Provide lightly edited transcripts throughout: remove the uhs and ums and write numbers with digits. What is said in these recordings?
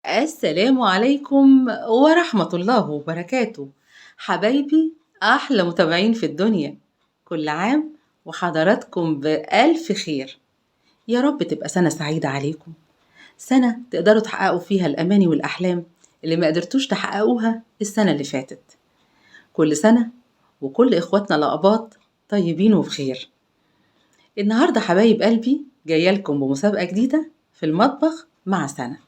السلام عليكم ورحمة الله وبركاته. حبايبي، أحلى متابعين في الدنيا، كل عام وحضراتكم بألف خير. يا رب تبقى سنة سعيدة عليكم، سنة تقدروا تحققوا فيها الأماني والأحلام اللي ما قدرتوش تحققوها السنة اللي فاتت. كل سنة وكل إخواتنا الأقباط طيبين وبخير. النهاردة حبايب قلبي جاية لكم بمسابقة جديدة في المطبخ مع سنة،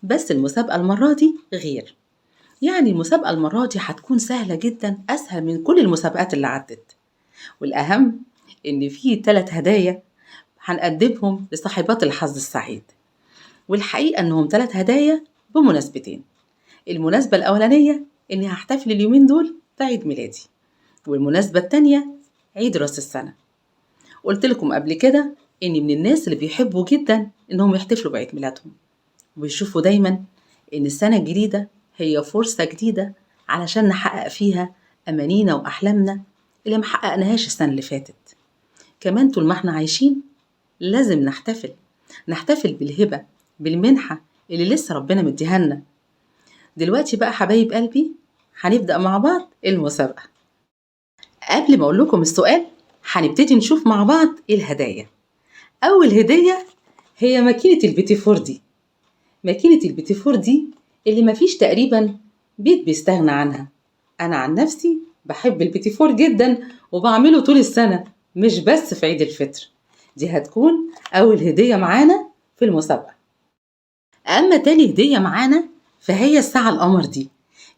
بس المسابقة المرة دي غير. يعني المسابقة المرة دي هتكون سهلة جدا، أسهل من كل المسابقات اللي عدت. والأهم إن في 3 هدايا هنقدمهم لصاحبات الحظ السعيد، والحقيقة إنهم 3 هدايا بمناسبتين. المناسبة الأولانية إني هحتفل اليومين دول بعيد ميلادي، والمناسبة التانية عيد راس السنة. قلت لكم قبل كده إني من الناس اللي بيحبوا جدا إنهم يحتفلوا بعيد ميلادهم، وبيشوفوا دايما إن السنة الجديدة هي فرصة جديدة علشان نحقق فيها أمانينا وأحلامنا اللي محققناهاش السنة اللي فاتت. كمان طول ما احنا عايشين لازم نحتفل، نحتفل بالهبة، بالمنحة اللي لسه ربنا مديها لنا. دلوقتي بقى حبايب قلبي هنبدأ مع بعض المسابقة. قبل ما أقول لكم السؤال هنبتدي نشوف مع بعض الهدايا. أول هدية هي ماكينة البيتيفور دي. ماكينة البيتيفور دي اللي مفيش تقريبا بيت بيستغنى عنها. أنا عن نفسي بحب البيتيفور جدا وبعمله طول السنة، مش بس في عيد الفطر. دي هتكون أول هدية معانا في المسابقة. أما تاني هدية معانا فهي الساعة القمر دي.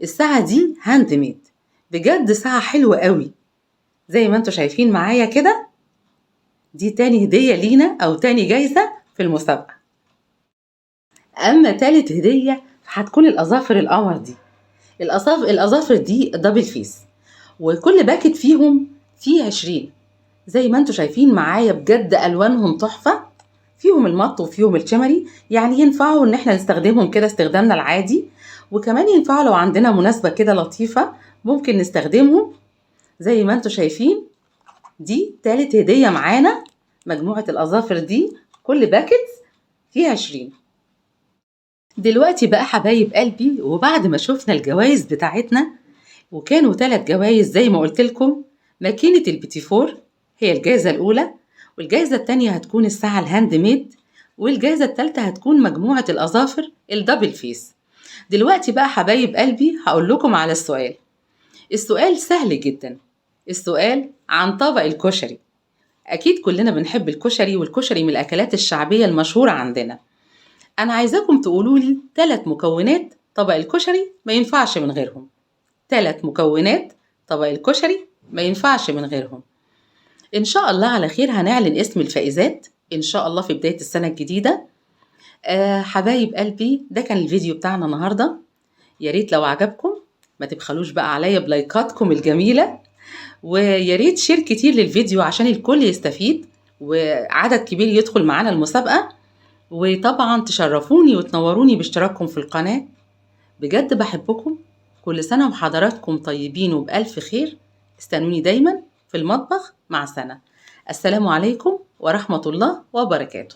الساعة دي hand made، بجد ساعة حلوة قوي زي ما انتوا شايفين معايا كده. دي تاني هدية لينا أو تاني جايزة في المسابقة. أما تالت هدية هتكون الأظافر القمر دي. الأظافر دي double face، وكل packet فيهم فيه 20 زي ما انتوا شايفين معايا. بجد ألوانهم تحفة، فيهم ال matte وفيهم ال shimmery، يعني ينفعوا ان احنا نستخدمهم كده استخدامنا العادي، وكمان ينفعوا لو عندنا مناسبة كده لطيفة ممكن نستخدمهم زي ما انتوا شايفين. دي تالت هدية معانا، مجموعة الأظافر دي كل packet فيها 20. دلوقتي بقى حبايب قلبي، وبعد ما شفنا الجوائز بتاعتنا، وكانوا 3 جوائز زي ما قلت لكم، ماكينة البيتيفور هي الجائزة الأولى، والجائزة التانية هتكون الساعة ال hand made، والجائزة التالتة هتكون مجموعة الأظافر ال double face. دلوقتي بقى حبايب قلبي هقول لكم على السؤال. السؤال سهل جدا، السؤال عن طبق الكشري. أكيد كلنا بنحب الكشري، والكشري من الأكلات الشعبية المشهورة عندنا. أنا عايزاكم تقولوا لي 3 مكونات طبق الكشري ما ينفعش من غيرهم. 3 مكونات طبق الكشري ما ينفعش من غيرهم. إن شاء الله على خير هنعلن اسم الفائزات إن شاء الله في بداية السنة الجديدة. حبايب قلبي، ده كان الفيديو بتاعنا النهاردة. يا ريت لو عجبكم ما تبخلوش بقى عليا بلايكاتكم الجميلة، ويا ريت share كتير للفيديو عشان الكل يستفيد وعدد كبير يدخل معانا المسابقة. وطبعا تشرفوني وتنوروني باشتراككم في القناة. بجد بحبكم، كل سنة وحضراتكم طيبين وبألف خير. استنوني دايما في المطبخ مع سنة. السلام عليكم ورحمة الله وبركاته.